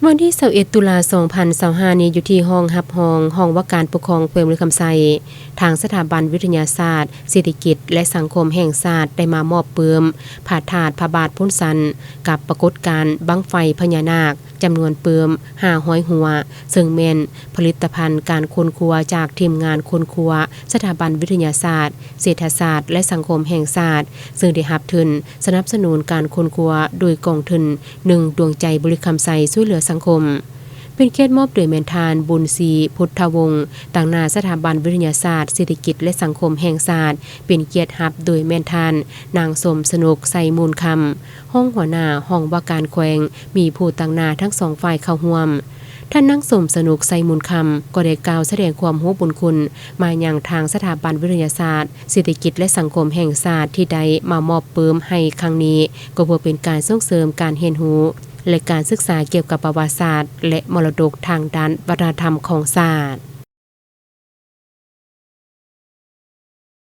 ວັນທີຊາວເອັດ ຕຸລາ ສອງພັນຊາວຫ້ານີ້ ຢູ່ທີ່ຫ້ອງຮັບຮອງ ຫ້ອງວ່າການປົກຄອງແຂວງບໍລິຄຳໄຊ, ທາງສະຖາບັນວິທະຍາສາດ ເສດຖະກິດ ແລະ ສັງຄົມແຫ່ງຊາດ ໄດ້ມາມອບປຶ້ມພະທາດພະບາດໂພນຊັນ ກັບປາກົດການບັ້ງໄຟພະຍານາກ ຈຳນວນປຶ້ມຫ້າຮ້ອຍຫົວ, ເຊິ່ງແມ່ນຜະລິດຕະພັນການຄົ້ນຄວ້າຈາກທີມງານຄົ້ນຄວ້າສະຖາບັນວິທະຍາສາດ ເສດຖະສາດ ແລະ ສັງຄົມແຫ່ງຊາດ, ເຊິ່ງໄດ້ຮັບທຶນສະໜັບສະໜູນການຄົ້ນຄວ້າໂດຍກອງທຶນໜຶ່ງ ດວງໃຈບໍລິຄຳໄຊຊ່ວຍເຫຼືອສັງຄົມ. ເປັນກຽດມອບໂດຍແມ່ນທ່ານ ບຸນສີ ພຸດທະວົງ, ຕາງໜ້າສະຖາບັນວິທະຍາສາດ ເສດຖະກິດ ແລະ ສັງຄົມແຫ່ງຊາດ, ເປັນກຽດຮັບໂດຍແມ່ນທ່ານ ນາງ ສົມສະໜຸກ ໄຊມູນຄຳ, ຮອງຫົວໜ້າຫ້ອງວ່າການແຂວງ, ມີຜູ້ຕາງໜ້າທັງສອງຝ່າຍເຂົ້າຮ່ວມ. ທ່ານນາງ ສົມສະໜຸກ ໄຊມູນຄຳ ກໍໄດ້ກ່າວສະແດງຄວາມຮູ້ບຸນຄຸນມາຍັງທາງສະຖາບັນວິທະຍາສາດ ເສດຖະກິດ ແລະ ສັງຄົມແຫ່ງຊາດ ທີ່ໄດ້ມາມອບປຶ້ມໃຫ້ຄັ້ງນີ້ ກໍເພື່ອເປັນການສົ່ງເສີມການຮຽນຮູ້ ແລະ ການສຶກສາກ່ຽວກັບປະຫວັດສາດ ແລະ ມໍລະດົກທາງດ້ານວັດທະນະທຳຂອງຊາດ.